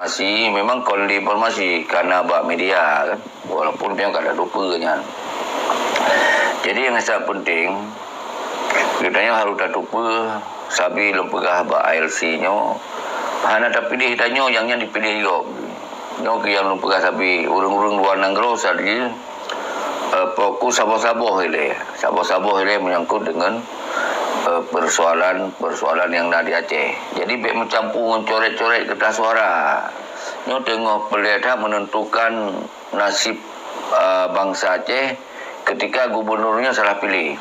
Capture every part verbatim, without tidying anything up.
Masih memang kon lé informasi karena bak media kan. Walaupun piang kada lupa nyan. Jadi yang sangat penting, geutanyoe harus tatupa sabe lôn peugah bak I L C nyoe. Hana tapiléh tanyoe nyang nyan dipiléh gob. Nyoe keuh nyang lôn peugah sabe ureuëng-ureuëng luwa nanggroe sabe eh, fokus saboh-saboh ilée. Saboh-saboh ilée menyangkut dengan eh, persoalan-persoalan yang na di Aceh. Jadi bèk meucampur ngon coret-coret kertas suara. Nyoe teungoh peureulée that menentukan nasib eh, bangsa Aceh ketika gubernurnya salah pilih.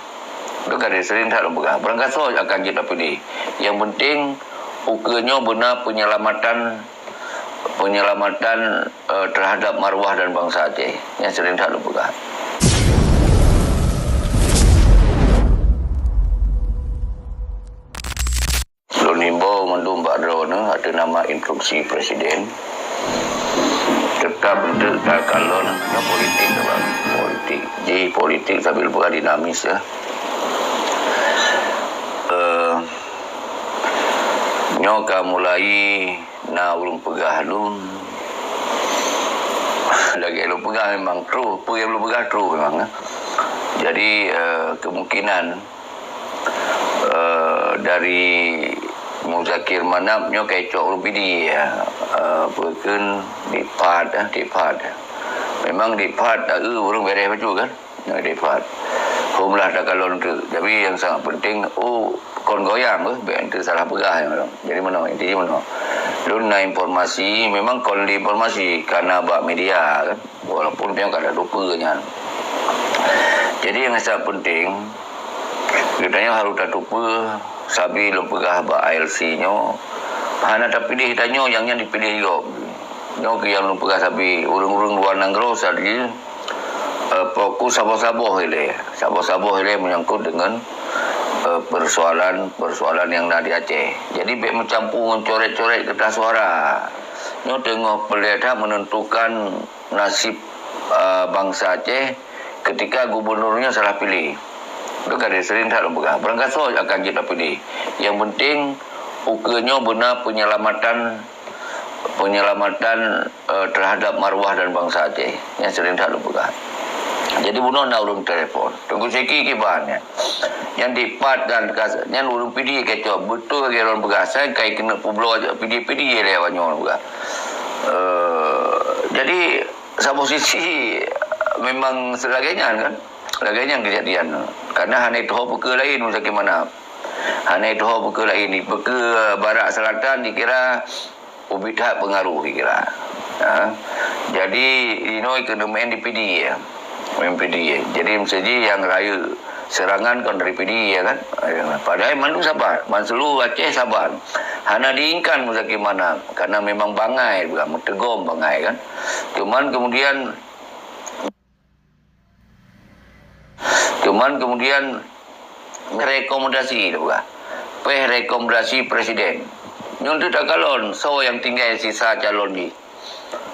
Itu kada sering that lôn peugah. Barangkasoe akan jeuet pilih. Yang penting ukeue nyoe beuna penyelamatan penyelamatan eh, terhadap maruah dan bangsa Aceh. Yang sering that lôn peugah. Lôn himbau mandum bak droeneuh ateueh nama instruksi Presiden, tetap untuk takalon nyoe politik, Abang. Politik. Jadi politik sambil buka dinamis ya. Eh, nyoe ka mulai na ureuëng peugah lôn. Lagée lôn peugah memang true, peue nyang lôn peugah true memang. Jadi eh, kemungkinan eh, dari Muzakir Manaf nyoe ka icok ureuëng P D I ya. Eh, peue kheun di PAD, eh, di PAD. Memang di PAD dak ureuëng bereh bacut kan. Nyoe di PAD. Hom lah takalon teuk. Tapi yang sangat penting, oh, kon goyang beh, bèk enteuk salah peugah. Jadi meunoe, inti jih meunoe. Lôn na informasi, memang kon lé informasi karena bak media kan. Walaupun piang kada lupa nyan. Jadi yang sangat penting, geutanyoe harus tatupa sabe lôn peugah bak I L C nyoe. Hana tapiléh tanyoe nyang nyan dipiléh gob. Nyoe keuh nyang lôn peugah sabe ureuëng-ureuëng luwa nanggroe sabe eh, fokus saboh-saboh ilée. Saboh-saboh ilée menyangkut dengan eh, persoalan-persoalan yang na di Aceh. Jadi bèk meucampur ngon coret-coret kertas suara. Nyoe teungoh peureulée that menentukan nasib eh, bangsa Aceh ketika gubernurnya salah pilih. Itu kada sering that lôn peugah. Barangkasoe akan jeuet pilih. Yang penting ukeue nyoe beuna penyelamatan penyelamatan eh, terhadap maruah dan bangsa Aceh. Yang sering that lôn peugah. Jadi bunoe na ureuëng telepon. Teungku Syeki kiban nyan. Nyan di PAD kan kas-, nyan ureuëng P D I kecoh. Beutôi lagée lôn peugah. Saya kai keuneuk peubloe P D I, P D I lé awak nyoe lôn peugah. Eh, jadi saboh sisi memang lagée nyan kan. Lagée nyan kejadian. Karena hana ituho peue keu laén Muzakir Manaf. Hana ituho peue keu laén. Peue keu barat selatan dikira ubit that pengaruh dikira. Ha? Jadi inoe keuneuk main di P D I ya. Main P D I. Jadi mesti ji yang rayeuk serangan kan dari P D I ya kan. Padahal mandum saban, man seluruh Aceh saban. Hana diingkan Muzakir Manaf karena memang bangai juga meuteugom bangai kan. Cuman kemudian Cuman kemudian rekomendasi tu kan. Peh rekomendasi presiden. Nyoe tu takalon soe yang tinggai sisa calon jih.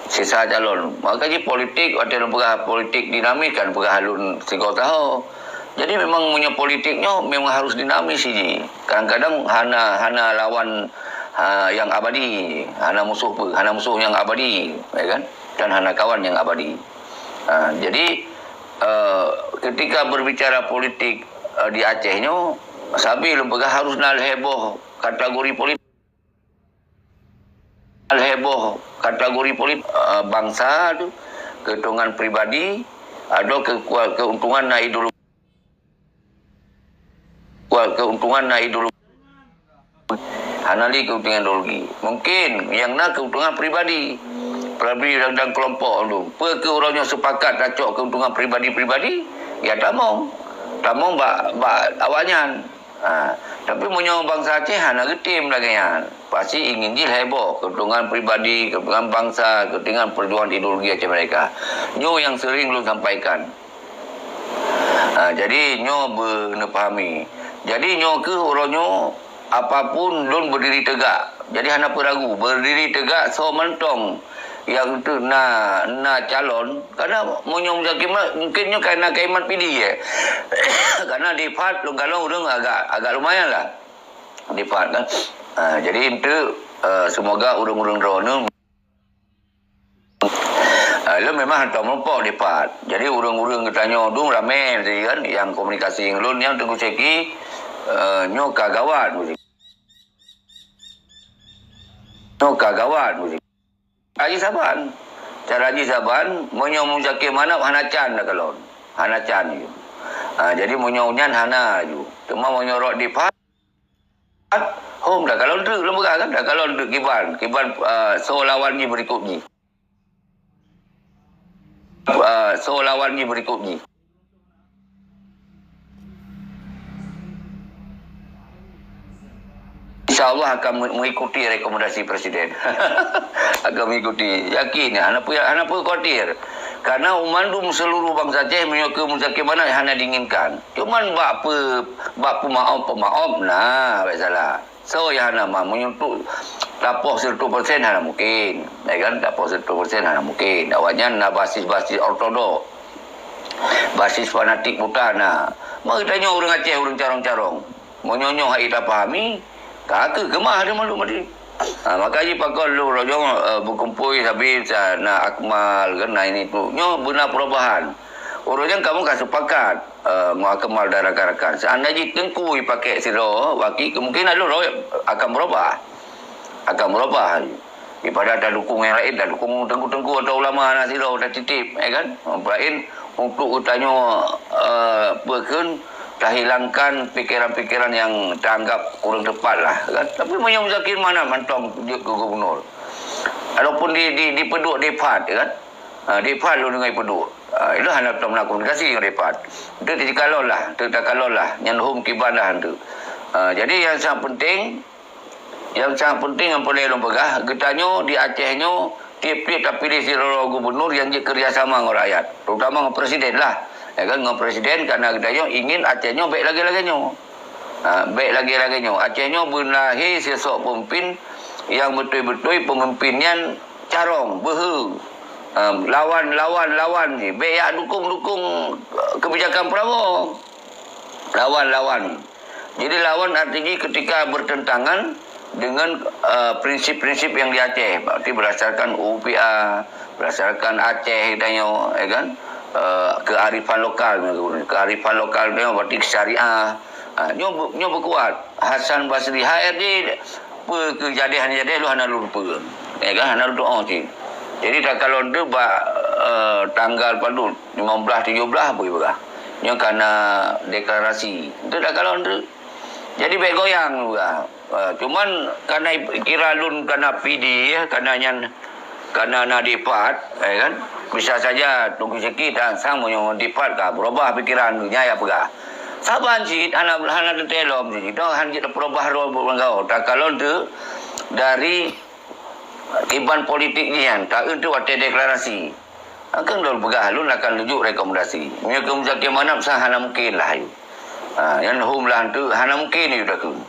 Sisa calon. Maka ji politik, watée lôn peugah politik dinamis kan peugah lôn sigoe taho. Jadi memang meunyoe politik nyoe memang harus dinamis ji. Kadang-kadang hana hana lawan ha, yang abadi, hana musuh pe, hana musuh yang abadi, ya kan? Dan hana kawan yang abadi. Ha, jadi eh, ketika berbicara politik eh, di Aceh nyoe, sabe lôn peugah harus na lhée boh kategori politik. Lhée boh kategori politik eh, bangsa tu, keuntungan pribadi, atau ke, keuntungan na ideologi. Keuntungan na ideologi. Hana lé keuntungan ideologi. Mungkin nyang na keuntungan pribadi. Pribadi dan, dan kelompok tu. Peue keu ureuëng nyang sepakat tacok keuntungan pribadi-pribadi, ya tamong. Tamong bak, bak awaknyan. Ha. Tapi meunyoe bangsa Aceh hana geutem lagée nyan. Pasti ingin jih heboh, keuntungan pribadi, keuntungan bangsa, keuntungan perjuangan ideologi Aceh Merdeka. Nyoe yang sering lôn sampaikan. Ha, jadi nyoe beuneupahami. Jadi nyoe keuh uroe nyoe apapun lôn berdiri tegak. Jadi hana peue ragu, berdiri tegak soe mantong nyang teuk na na calon. Karena meunyoe Muzakir Manaf, mungkin nyoe ka na kaimat P D I ya. Karena di PAD lôn kalon ureuëng agak agak lumayan lah di PAD kan. Ha, jadi enteuk eh, semoga ureuëng-ureuëng droeneuh Lalu memang hantom meureumpok dipat. Jadi ureuëng-ureuëng geutanyoe dum ramé tadi kan, nyang komunikasi ngon lôn nyang Teungku Syeki, eh, nyoe ka gawat. Nyoe ka gawat. Haji Saban. Cara Haji Saban, meunyoe Muzakir Manaf hana can takalon. Hana can. Ha, jadi meunyoe nyan hana laju. Teuma meunyoe rot dipat, hom takalon treuk lôn peugah kan, takalon treuk kiban, kiban, eh, soe lawan jih berikut jih. Eh, soe lawan jih berikut jih. Insya Allah akan me-, mengikuti rekomendasi Presiden. Akan mengikuti. Yakin, hana payah, hana payah khawatir. Karena mandum seluruh bangsa Aceh meunyoe keu Muzakir Manaf hana diinginkan. Cuman bak pe-, bak peumaof-peumaof, nah, baik salah. Soe nyang hana ma-, meunyoe untuk tapoh seratus persen hana mungkin. Ya kan? Tapoh seratus persen hana mungkin. Awaknyan na basis-basis ortodok. Basis fanatik buta na. Mari tanyoe ureuëng Aceh, ureuëng carông-carông. Meunyoe nyoe hana tapahami, ka keuh keumah ada malu mati. Ha, maka jih pakon lôn rojong, eh, beukumpôi sabe sa-, na Akmal, kan, na ini tu. Nyoe beuna perubahan. Ureuëng nyan kamoe ka sepakat, eh, ngon Akmal dan rakan-rakan. Seandai jih Teungku jipakai sidroe, waki kemungkinan lôn rot akan berubah. Akan berubah. Daripada tadukung nyang laén, tadukung teungku-teungku atau ulama na sidroe tatitip, ya kan? Laén untuk geutanyoe, eh, peue kheun, tahilangkan pikiran-pikiran nyang taanggap kurang tepat lah, kan? Tapi meunyoe Muzakir Manaf mantong jeuet keu gubernur, ataupun di, di, dipeuduek di Pat, ya kan? Ha, di Pat lôn deungoe peuduek. Ha, itu hana tom na komunikasi ngon di Pat. Itu takalon lah, itu takalon lah. Nyan hom kiban lah tu. Ha, jadi yang sangat penting, Nyang sangat penting nyang peureulée lôn peugah, geutanyoe di Aceh nyoe tieb-tieb tapiléh sidroe gubernur nyang jeuet keurjasama ngon rakyat, terutama ngon presiden lah. Ya kan, ngon presiden, karena geutanyoe ingin Aceh nyoe bék lagée-lagée nyoe. Ha, bék lagée-lagée nyoe. Aceh nyoe beulahé sisok peumimpin nyang beutôi-beutôi peumimpin nyan carông, beuhe. Ha, lawan, lawan, lawan jih. Bék jak dukung-dukung, eh, kebijakan Prabowo. Lawan-lawan. Jadi lawan arti jih ketika bertentangan dengan, eh, prinsip-prinsip yang di Aceh, berarti berdasarkan U U P A, berdasarkan Aceh tanyoe, ya kan? Eh, kearifan lokal, kearifan lokal tanyoe berarti syariah. Ha, nyoe be-, nyoe beukuat. Hasan Basri, H R D, peue kejadian-kejadian lôn hana lôn peue. Ya kan? Hana lôn tu'oh cit. Jadi takalon tu bak, eh, tanggal padum, lima belas, tujuh belas, bui peugah. Nyoe kana deklarasi. Itu takalon tu. Jadi bék goyang juga. Ha, cuman kana kira lôn kana P D, ya, kana nyan, kana na di Pat, ya kan? Bisa saja Teungku Syeki taansang meunyoe di Pat ka berubah pikiran, nya ya peugah. Saban cit hana, hana teuntée lom cit. Dah han jeuet peurubah roh beurangkaho. Takalon tu dari kiban politik nyan, taeu tu watée deklarasi. Akan lôn peugah, lôn akan tunjuk rekomendasi. Meunyoe keu Muzakir Manaf, sa hana mungkin lah ayu. Ha, nyan hom lah tu, hana mungkin ayu takheun.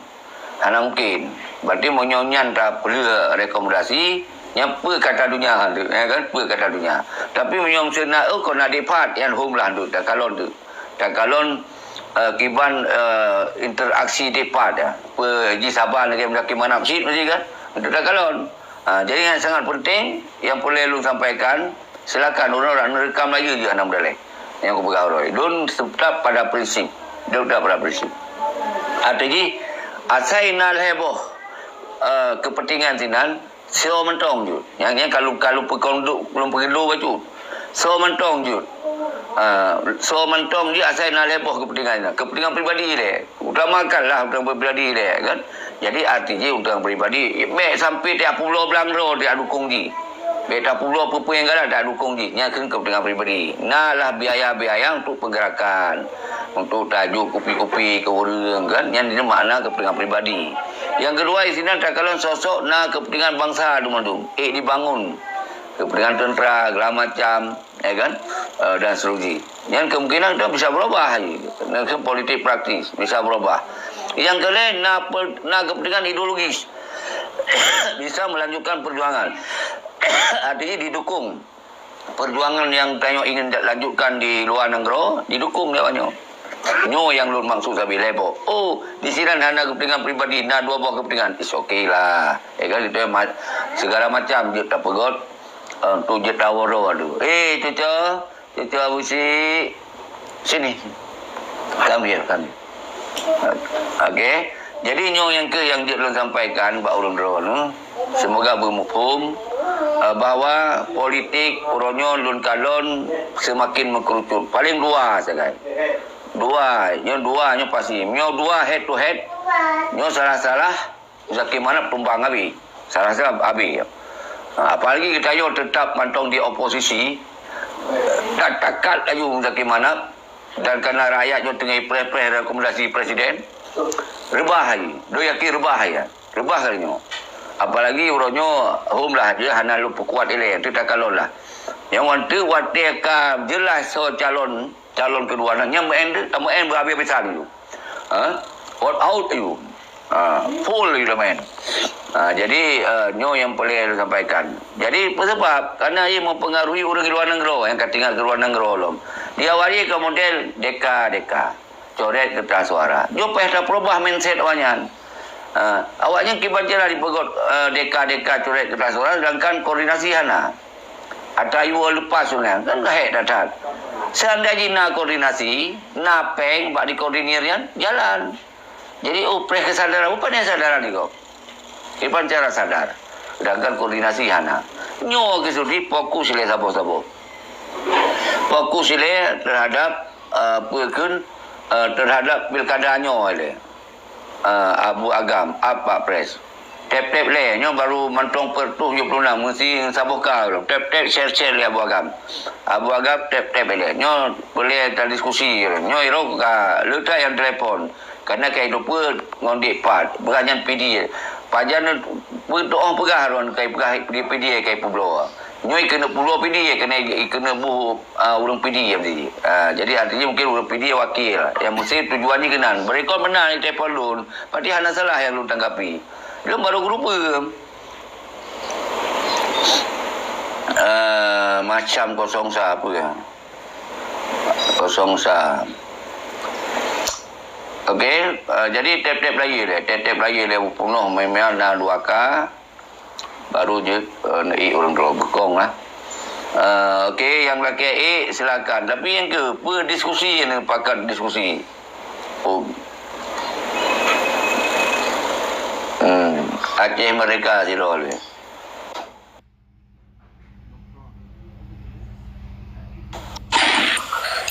Hana mungkin. Berarti meunyoe nyan tapeuleueh rekomendasi, nyan peue kata dunia tu, ya kan? Peue kata dunia. Tapi meunyoe miseue na, oh, kon na di Pat, nyan hom lah tu, takalon tu. Takalon, eh, kiban, eh, interaksi di Pat, ya. Peue jih saban lagée Muzakir Manaf cit mesti kan? Untuk takalon. Ha, jadi yang sangat penting, yang perlu lôn sampaikan, silakan ureuëng-ureuëng neurekam laju jih hana meudaleh. Nyang kupeugah uroe. Lôn tetap pada prinsip. Lôn tetap pada prinsip. Arti jih, asai na lhée boh, eh, kepentingan sinan, soe mantong jeuet. Nyang, nyang kalau, kalau peukon duek, lôn peugah bacut. Soe mantong jeuet. Ah, soe mantong jeuet asai na lhée boh kepentingan. Kepentingan pribadi lé. Utamakanlah kepentingan pribadi lé, kan? Jadi, arti jih kepentingan pribadi. Bék sampai tiap pulo blang droe tiap dukung jih. Bék tiap pulo peue-peue nyang galak tiap dukung jih. Nyan keuh kepentingan pribadi. Na lah biaya-biaya untuk pergerakan. Untuk tajok kupi-kupi keu ureuëng, kan? Nyan makna kepentingan pribadi. Nyang keudua, isinan takalon sosok na kepentingan bansa dum-dum. Eh, dibangun. Kepentingan tentera, segala macam, ya kan? Eh, dan seterusnya. Nyan kemungkinan tu bisa berubah lagi. Nyan kan politik praktis, bisa berubah. Yang kelima, na pe-, na kepentingan ideologis. Bisa melanjutkan perjuangan. Artinya didukung. Perjuangan yang tanyoe ingin lanjutkan di luar nanggroe, didukung lé awaknyoe. Nyoe nyang lôn maksud sabe lhée boh. Oh, di sinan hana kepentingan pribadi, na dua boh kepentingan. It's okay lah. Ya kan, itu ma-, segala macam jeuet tapeugot. Ah, tu jeuet taworo tu. Eh, cuco, cuco Abusyik. Sini. Come here, come here. Okey. Jadi nyoe nyang keuh nyang jeuet lôn sampaikan bak ulôn droe nyoe. Semoga beumuphom, eh, bahwa politik uroe nyoe lôn kalon semakin mengkerucut. Paling dua sagai. Dua, nyoe dua nyoe pasti. Nyoe dua head to head. Nyoe salah-salah Muzakir Manaf tumbang habéh. Salah-salah habéh. Ha, apalagi geutanyoe teutap mantong di oposisi, dan takat laju Muzakir Manaf, dan karena rakyat nyoe teungoh preh-preh rekomendasi presiden, reubah laju. Lôn yakin reubah laju. Reubah kali nyoe. Apalagi uroe nyoe hom lah, dia hana lôn peukuat ilée, teuh takalon lah. Nyang watée, watée ka jeulaih soe calon, calon keudua nyan, nyan meu'en teuh, tameu'en beuhabéh-habésan laju. Ha? All out laju. Ha, full laju tameu'en. Ha, jadi, eh, nyoe nyang peureulée lôn sampaikan. Jadi, peusabab? Karena ia mempengaruhi ureuëng di luwa nanggroe nyang ka tinggai di luwa nanggroe lom. Di awai ka model deka-deka. Coret keureutah suara. Nyoe payah tapeurubah mindset awaknyan. Ha, awaknyan kiban cara jipeugét, eh, deka-deka coret keureutah suara, sedangkan koordinasi hana. Ata yue leupah sungai, kan ka hék that-that. Seandai jih na koordinasi, na péng bak dikoordinir nyan, jalan. Jadi, oh, preh keusadaran, oh, pane keusadaran niko? Kiban cara sadar. Sedangkan koordinasi hana. Nyoe geusudi fokus lé saboh-saboh. Fokus ilée terhadap, eh, peue kheun, eh, terhadap pilkada nyoe ilée. Eh, Abu Agam, ap Pak Pres. Tep-tep lé, nyoe baru mantong peuet reutôh tujoh puluh enam, meusti saboh ka lom. Tep-tep share-share lé Abu Agam. Abu Agam tep-tep ilée. Nyoe peureulée tadiskusi. Nyoe irok ka leutai nyang telepon. Karena kai dupeue ngon dik pat, peugah nyan P D A. Pajan peutuoh peugah ron kai peugah P D A kai peubloe. Nyoe keuneuk peubloe P D A, keuneuk, keuneuk buh, ah, ureuëng P D A tadi. Ah, jadi artinya mungkin ureuëng P D A wakil. Yang mesti tujuan jih keunan. Berekod meunan di telepon lôn, berarti hana salah yang lôn tanggapi. Lôn baru geurupeue. Ah, macam kosong sa apa ya? Kosong sa. Okey, eh, jadi tep-tep laju lé, tep-tep laju lé peunoh mimel na dua ka, baru jeuet, eh, neuék ureuëng droe beukong lah. Eh, okey, nyang lakée ék silakan. Tapi nyang keu peue diskusi, nyang pakat diskusi. Oh. Hmm, Aceh Merdeka sidroe lé.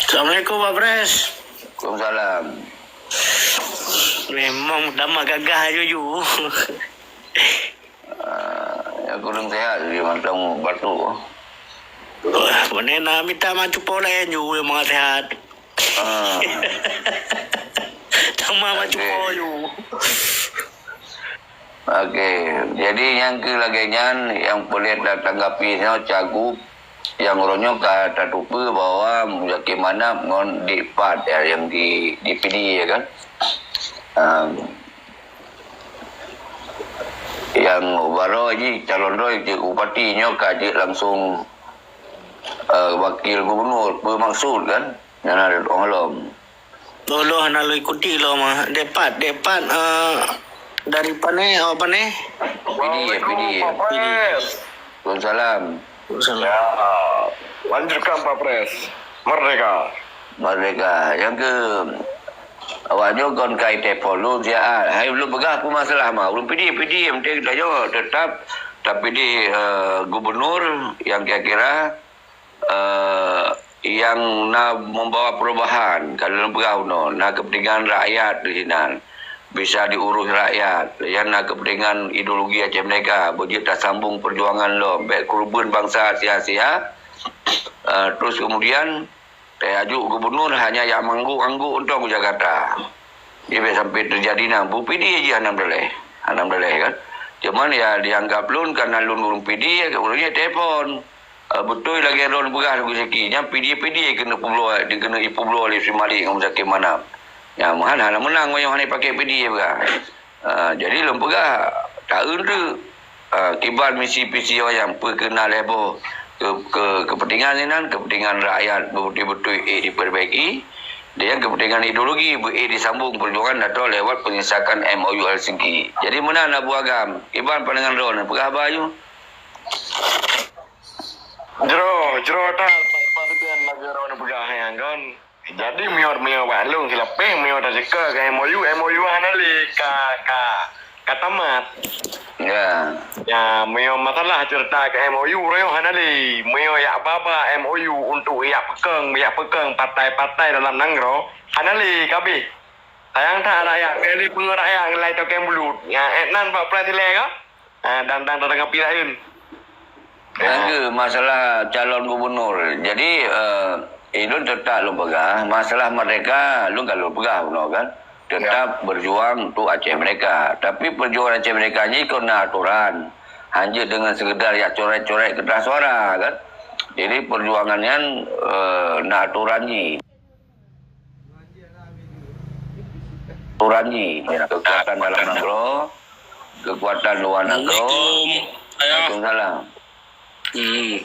Assalamualaikum, Pak Pres. Waalaikumsalam. Memang damak gagah juju. Ah, ya, kurang sehat, dia mantong batuk. Mana nak minta mak cupo lain ju, memang sehat. Ah. Sama mak cupo ju. Okey, jadi nyang keu lagée nyan nyang peureulée tatanggapi nyoe cagup nyang uroe nyoe ka tatupeue bahwa Muzakir Manaf ngon dik pat ya, nyang di, di P D A ya kan. Um, nyang baroe jih calon droe jeuet bupati nyoe ka jeuet langsung, uh, wakil gubernur, peue maksud kan? Nyan ada tuoh lom. Loloh hana lôn ikuti lom ah. Depat, depat, eh, dari pane, oh, pane? P D A, P D A. Waalaikumsalam. Waalaikumsalam. Ya, lanjutkan Pak Pres. Merdeka. Merdeka. Nyang keu awak nyoe kon kai telepon lôn siat. Hai lôn peugah peue masalah ma. Ulôn P D A, P D A, mungkin geutanyoe tetap tapilih, eh, gubernur yang kira-kira eh, nyang na membawa perubahan, ka lôn peugah bunoe, na kepentingan rakyat di sinan. Bisa diurus rakyat, nyang na kepentingan ideologi Aceh Merdeka, beujeuet tasambong perjuangan lom, bék keureubeuen bansa sia-sia. Eh, terus kemudian, teuh aju gubernur hanya nyang mangguk-angguk untông u Jakarta. Jadi, bék sampai terjadi na, bu P D A jih hana meudaleh. Hana meudaleh, kan? Cuman, ya, dianggap lôn, karena lôn ureuëng P D A, ureuëng nyan telepon. Eh, beutôi lagée droe peugah Teungku Zaki, nyan P D A, P D A keuneuk peubloe, dikeuneuk ipeubloe lé si Malik ngon Muzakir Manaf. Nyan, meuhan hana meunang, meunyoe hana ipaké P D A peugah. Ah, jadi lôn peugah, taeu teuk. Ah, kiban misi visi awaknyan, peue keu na lhée boh ke, ke, kepentingan sinan, kepentingan rakyat beutôi-beutôi ék diperbaiki, dan kepentingan ideologi beu ék disambong perjuangan atoe lewat pengesakan M O U Helsinki. Jadi meunan Abu Agam, kiban pandangan droeneuh, peugah haba aju. Jroh, jroh that, Pak Presiden lagèe droeneuh peugah nyan kan. Jadi meunyoe, meunyoe bak lôn silapeh, meunyoe taceuka keu M O U, M O U hana lé ka, ka, ka tamat. Ya. Ya, meunyoe masalah ceurita keu M O U, roh hana lé. Meunyoe yak ba-ba M O U untuk yak peukeung, yak peukeung partai-partai dalam nanggroe, hana lé ka abéh. Sayang that rakyat, keu lé peungeut rakyat ngon lai tokeng bulut. Ya, eh, nan Pak Pres ilèe ka? Ah, dan, dan, dan, dan, pih laén. Lagèe masalah calon gubernur. Jadi, eh, ulôn teutap lôn peugah, masalah merdeka, lôn ka lôn peugah bunoe kan. Teutap berjuang untuk Aceh Merdeka. Tapi perjuangan Aceh Merdeka nyoe kon na aturan. Hana jeuet deungon sekedar yak coret-coret kertas suara kan. Jadi perjuangan nyan, eh, na aturan jih. Aturan jih, ya, kekuatan dalam nanggroe, kekuatan luar nanggroe. Assalamualaikum. Ayah. Waalaikumsalam. Hmm.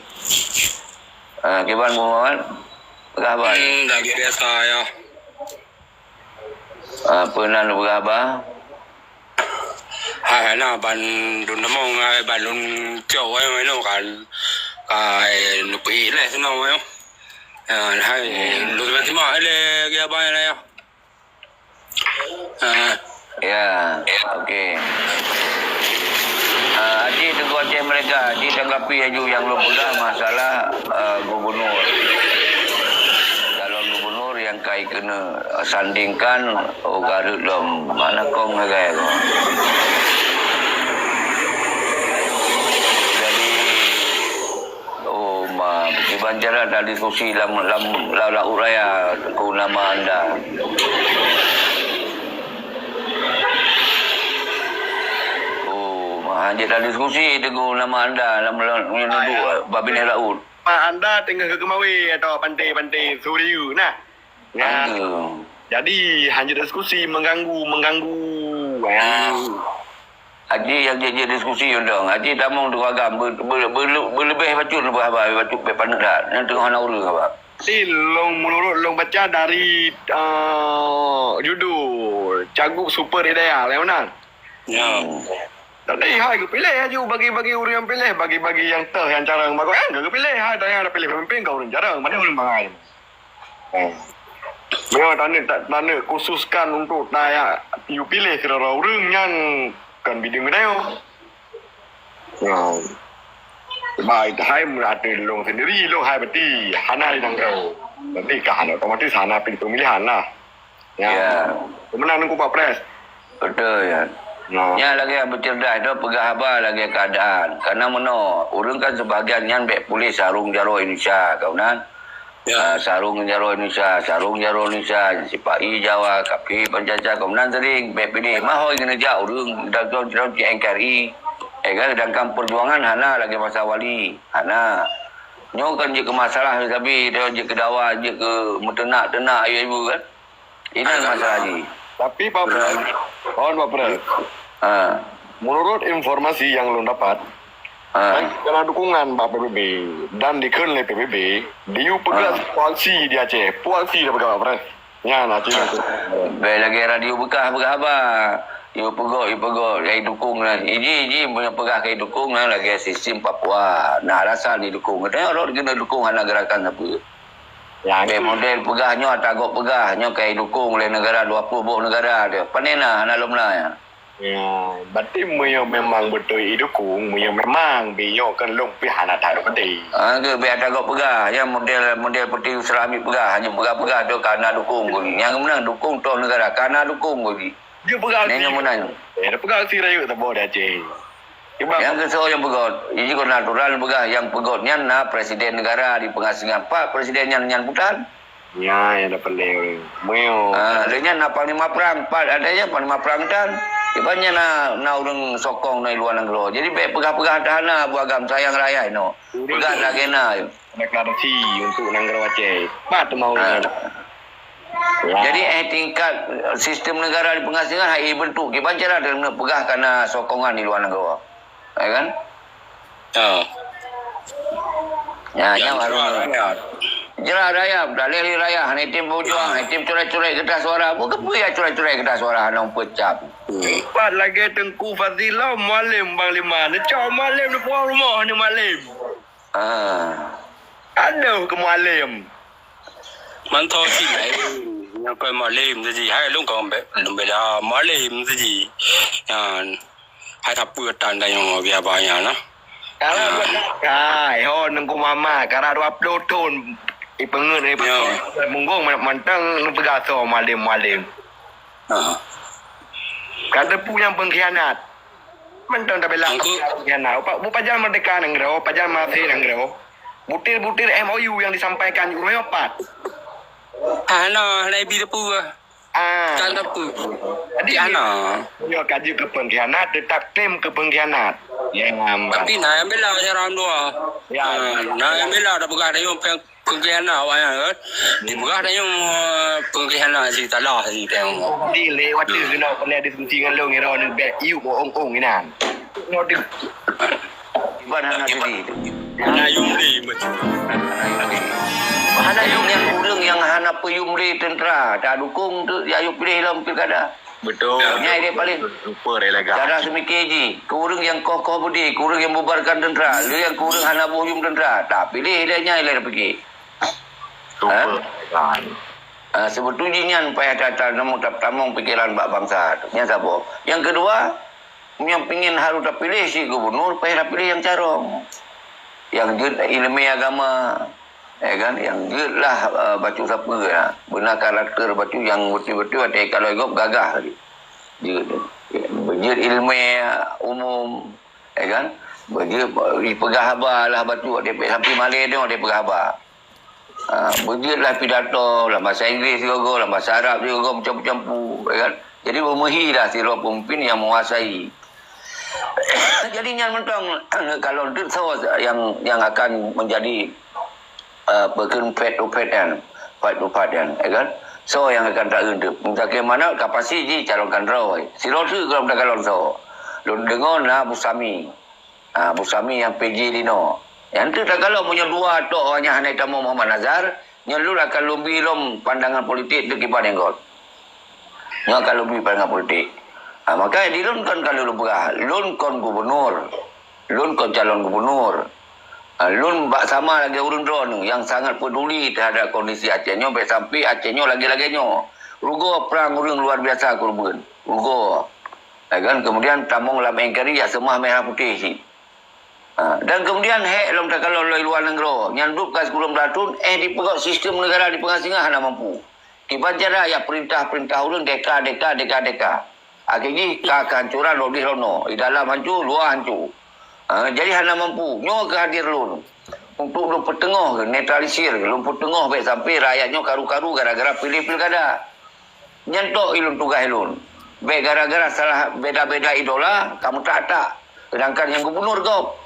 Ah, kiban Muhammad? Peugah haba. Hmm, lagèe biasa, ya. Ah, peue nan peugah haba? Hai, na ban lôn tamong, hai, ban lôn cok, hai, meunoe kan. Ka, eh, neupeuék lé sinoe, hai. Ah, hai, hmm, lôn simak lé, lagèe haba nyan, ya. Ah. Ya, oke. Ah, Haji Teungku Aceh Merdeka, Haji tanggapi laju nyang lôn peugah masalah, eh, gubernur. Calon gubernur nyang ka jikeuneuk sandingkan, oh, ka rhot lom, mana kong sagai kong. Jadi, oh, ma, kiban cara tadiskusi lam, lam, lam laôt raya, Teungku, nama anda. Oh, ma, hana jeuet tadiskusi, Teungku, nama anda lam, lam, lam, lam, Babinèh Laôt. Nama anda teungoh geukeumawe atau panté-panté Suriu, nah. Ya. Jadi, hana jeuet diskusi, mengganggu, mengganggu. Ya. Haji nyang jeuet-jeuet diskusi, undang. Haji tamong tu agam, be-, be-, be-, beuleubeh bacut, beuhaba bacut, bèk paneuk that. Nyang teungoh hana ureueng haba. Jadi, lôn, menurut lôn baca dari, eh, judul, Cagup Super Hidayah, lé meunan. Ya. Hmm. Jadi, hai geupiléh laju, bagi-bagi ureueng nyang piléh, bagi-bagi nyang teuh, nyang carông, bagoe, kan geupiléh, hai, tanya ada piléh pemimpin, keu ureueng carông, mana ureueng bangai. Hmm. Meunyoe taneuk, ta-, taneuk khususkan untuk taya, yue piléh sidroe ureueng nyan kon bideueng geutanyoe. Nyoe. Bah, hai meurati lôn sendiri, lôn hai berarti hana di nanggroe. Berarti ka hana otomatis hana pilihan pemilihan lah. Ya. Ya. Pemenang Teungku Pak Pres. Betul, ya. Nah. Nyan lagèe nyang beuceureudah itu peugah haba lagèe keadaan. Karena meunoe, ureueng kan sebahagian nyan bèk puléh sarong jaroe Indonesia, kawan. Ya. Ah, sarong jaroe Indonesia, sarong jaroe Indonesia, sipa-i Jawa, kaphé Pancasila, kawan sering bèk piléh. Mahoi keuneuk jak ureueng dalam N K R I. Eh, kan, sedangkan perjuangan hana lagèe masa Wali. Hana. Nyoe kan jeuet keu masalah sabe, jeuet keu dawa, jeuet keu meuteunak-teunak, ya, ibu, kan. Inan masalah jih. Tapi, Pak Pres, kawan Pak Pres, menurut informasi yang lôn dapat, dan kena dukungan bak P B B dan dikheun lé P B B, diyue peugah koalisi di Aceh. Koalisi dah peugah Pak Pres. Nyan Aceh. Bèk lagèe radio beukah peugah haba. Yue peugöt, yue peugöt, yue dukung lah. Iji, iji, meunyoe peugah ka dukung lah lagèe sistem Papua. Na alasan didukung. Katanya orang kena dukung hana gerakan apa. Ya, bèk model peugah nyoe ata gob peugah, nyoe ka idukong lé neugara dua ploh boh neugara teuh. Pane na hana lom na nyan. Ya, berarti meunyoe memang beutôi idukong, meunyoe memang bèk nyoe kan lom pih hana that penting. Ah, ke bèk ata gob peugah, nyan model, model peuti Yusra Hamid peugah, hanya peugah-peugah tu ka na dukong keu jih. Nyang meunan dukong toh neugara, ka na dukong keu jih. Dia peugah nyoe meunan. Eh, dia peugah si rayeuk saboh di Aceh. Nyang keusoe nyang peugöt, jih kon aturan peugah nyang peugöt nyan na presiden negara di pengasingan. Pat presiden nyan, nyan bukan? Nyan nyang dak peuleueh. Meunyoe. Ah, lé nyan na panglima perang, pat ada nyan panglima perang tan. Iban nyan na, na ureueng sokong na luwa nanggroe. Jadi bèk peugah-peugah hana buah agam sayang rakyat inoe. Peugah lagèe na. Deklarasi untuk nanggroe Aceh. Pat teuma ureueng. Ah. Ya. Jadi, eh, tingkat, eh, sistem negara di pengasingan hai bentuk kiban cara deungon peugah kana sokongan di luwa nanggroe. Ya kan? Ya. Ya, ya, nyan jeurah rakyat. Jeurah rakyat, daleh rakyat, hana item bujang, hana item coret-coret kertas suara. Bukan peue ya coret-coret kertas suara hana peucap. Pat lagèe Teungku Fazila Mualem Panglima. Neucok Mualem neupulang rumoh ni Mualem. Ah. Aduh, ke Mualem. Mantong cit laén. Nyang kon Mualem saji. Hai lôn kon be-, lôn bela Mualem saji. Nyan. Hai sapeue tan tanyoe biar banyak nah. Kalau Ya. berkat, hai, ho nunggu mama, karena dua puluh tahun. Ipeungeut, Ya. ipeungeut, munggong man-, mantong peugah soe Mualem, Mualem. Ha. Ka teupeu nyang pengkhianat. Mantong tabela Angku- pengkhianat. Upa-, upajan merdeka nanggroe, upajan masih nanggroe. Butir-butir M O U yang disampaikan uroe nyoe pat. Hana, hana ibi teupeu. Ah. Kan teupeu. Jadi, Hana. Nyoe ka jeuet keu pengkhianat, tetap klaim keu pengkhianat. Ya, Tapi na nyang bela cara dua. Ya. Ha, na nyang bela dah peugah dah nyoe peng-, pengkhianat awak nyan kan. Dipeugah dah nyoe, eh, pengkhianat si salah si tengok. Jadi lewat tu kena pernah diskusi dengan long ngira ni bek iu ong-ong inan. Nyoe tu. Iban hana jadi. Hana yum lé macam. Hana yum nyang ureueng nyang hana peuyum lé teuntera, tak dukung tu ya yuk pilih lom pilkada. Betul. Nyai dia paling. Super elegan. Cara semikia ji, ke ureueng nyang koh-koh budi, ke ureueng nyang bubarkan teuntera, lé nyang ke ureueng hana boh yum teuntera, tak pilih dia nyai lé pigi. Super Ha? elegan. Ah, sebetulnya nyan payah tata nemu tap- tamong pikiran bak bangsa tu. Nyan saboh. Yang kedua, nyang pingin harus tapiléh si gubernur, payah tapiléh nyang carong. Yang jeuet ilmu agama, ya kan? Yang jeuet lah, uh, bacut sapeue ya. Beuna karakter bacut yang betul-betul ada kalau gob gagah tadi. Jeuet. Bejeuet ilmu umum, ya kan? Bejeuet, ipeugah haba lah bacut, ada sampai malée tu, ada peugah haba. Ha, beujeuet lah pidato lam bahasa Inggris juga, lam bahasa Arab juga, bercampur-campur, ya kan? Jadi, meumeuhi lah sidroe pemimpin yang menguasai. Jadi, nyan mantong, kalau deuet soe yang, yang akan menjadi, uh, peukheun fight to fight kan, fight to fight kan, ya kan? Soe yang akan taeun tu? Bagaimana kapasiti jicalonkan droe? Sidroe tu kalau takalon soe? Lôn deungoe na Abu Sami. Ha, Abu Sami nyang P J di noe. Nyang tu takalon meunyoe dua tok awak nyan hana jitamong Muhammad Nazar, nyoe lôn akan lôn bi lom pandangan politik tu kiban nyang göt. Nyoe akan lôn bi pandangan politik. Ha, maka di lôn kon ka lôn peugah, lôn kon gubernur. Lôn kon calon gubernur. Ha, lôn bak sama lagèe ureueng droeneuh nyang sangat peduli terhadap kondisi Aceh nyoe, bèk sampai Aceh nyoe lagèe-lagèe nyoe. Rugoe prang ureueng luar biasa keureubeuen. Rugoe. Ya kan? Kemudian tamong lam N K R I ya seumah merah putih cit. Ha, dan kemudian hék lom takalon lom luwa nanggroe, nyan duek ka sikureueng blaih thon, eh, dipeugöt sistem negara di peungasingan hana mampu. Kiban cara ya peurintah-peurintah ureueng deka, deka, deka, deka. Akhé jih ka keuhancoran lom dih lom noe, di dalam hanco, luwa hanco. Ha, jadi hana mampu. Nyoe keuh hadir lôn. Untuk lôn peuteungoh, neutralisir, lôn peuteungoh bèk sampai rakyat nyoe karu-karu gara-gara piléh pilkada. Nyan tok ilôn tugaih lôn. Bèk gara-gara salah beda-beda idola, kamoe tak-tak. Sedangkan nyang gubernur gob.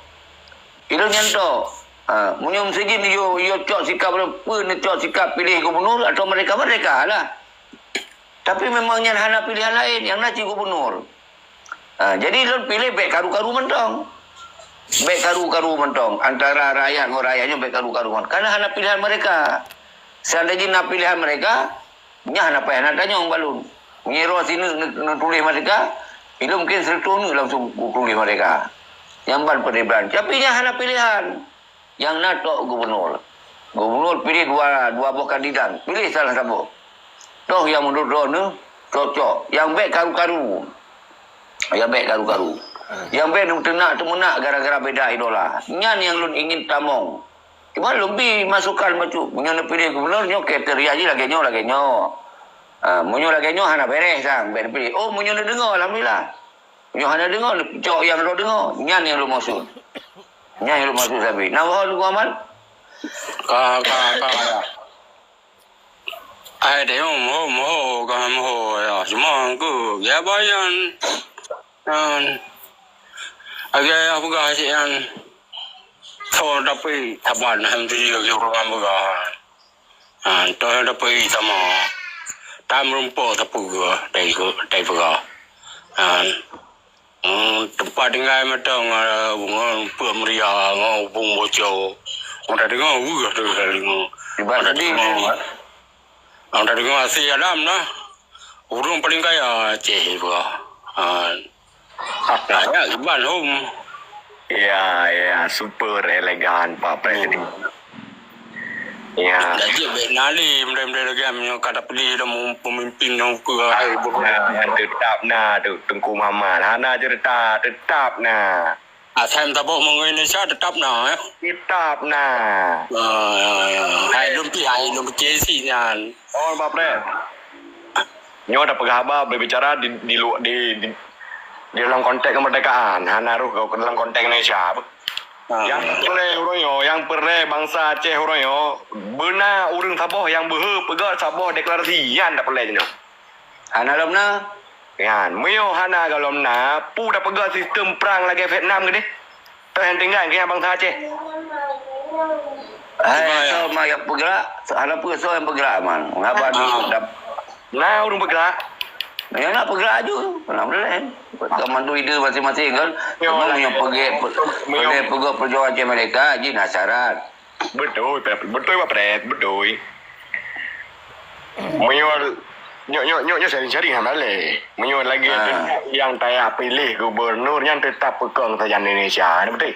Ilôn nyan tok. Ha, meunyoe meusidin yo, yo cok sikap, peue neucok sikap piléh gubernur atau merdeka-merdeka lah. Tapi memang nyan hana pilihan laén, nyang na cit gubernur. Ha, jadi lôn piléh bèk karu-karu mantong. Bèk karu-karu mantong antara rakyat ngon rakyat nyoe, bèk karu-karu mantong. Karena hana pilihan mereka. Seandai jih na pilihan mereka, nyan hana payah na tanyong bak lôn. Meunyoe droe sineuk neu-, neutuléh merdeka, ilôn mungkin sireutôh neuk langsung kutuléh merdeka. Nyang ban peudebran. Tapi nyan hana pilihan. Nyang na tok gubernur. Gubernur piléh dua, dua boh kandidat. Piléh salah saboh. Toh nyang meunurot droeneuh cocok. Nyang bèk karu-karu. Nyang bèk karu-karu. Nyang bèk neuteunak teumeunak gara-gara beda idola. Nyan nyang lôn ingin tamong. Cuma lôn bi masukan bacut. Meunyoe neupiléh gubernur nyoe kriteria jih lagèe nyoe, lagèe nyoe. Ha, meunyoe lagèe nyoe hana bèrèh sang, bèk neupiléh. Oh, meunyoe neudeungoe, alhamdulillah. Nyoe hana deungoe, cok nyang droe deungoe. Nyan nyang lôn maksud. Nyan nyang lôn maksud sabe. Na ho Teungku Aman? Ka, ka, ka, ka. Ai deh, moho, moho, ka moho, ya. Cuma aku, ya, bayan. Nyan. Agak ya, peugah cit nyan. So, tapi, saban, alhamdulillah, dia orang peugah. Ha, toh dapeuh sama. Tam rumpok teupeu dari, dari peugah. Ha. Hmm, teumpat tinggai mantong, eh, ngon peuet meuria, ngon ubung boco. Ngon tadeungoe, weueh, tadeungoe. Iban Ngon tadeungoe, ngon tadeungoe asai Adam lah. Ureueng paling kaya Aceh peugah. Ha. Rakyat kiban hom. Ya, ya, super elegan Pak Presiden. Ya. Dah jeuet bèk na lé, meunan-meunan lagèe nyoe ka tapeulé dah pemimpin nyang keu hai. Nah, tetap na tu, Teungku Muhammad. Hana cerita, tetap na. Asai meusaboh ngon Indonesia tetap na, ya. Tetap na. Ya, ya, ya. Hai lôn pi, hai lôn pi nyan. Oh, Pak Pres. Nyoe tapeugah haba berbicara di, di lu-, di, di, di dalam konteks kemerdekaan, hana rôh dalam konteks Indonesia. Ah. Nyang peureulèe uroe nyoe, nyang peureulèe bansa Aceh uroe nyoe, beuna ureueng saboh nyang beuhe peugah saboh deklarasi, nyan dak peureulèe nyoe. Hana lom na. Nyan, meunyoe hana goh lom na, peue tapeugah sistem prang lagèe Vietnam keudeh? Toh nyang tinggai keu nyang bansa Aceh. Hai, soe ma nyang peugrak? Hana peue soe nyang peugrak, man. Mengapa di dap-, na ureueng peugrak? Nyang na peugrak aju. Alhamdulillah. Ka mandum ide masing-masing kan. Cuma nyang peugah, peugah perjuangan Aceh Merdeka, ji na syarat. Beutôi, Pak, beutôi, Pak Pres, beutôi. Meunyoe nyoe, nyoe, nyoe, nyoe sering-sering hana lé. Meunyoe lagi nyang taya piléh gubernur nyan tetap peukong sajan Indonesia, beutôi?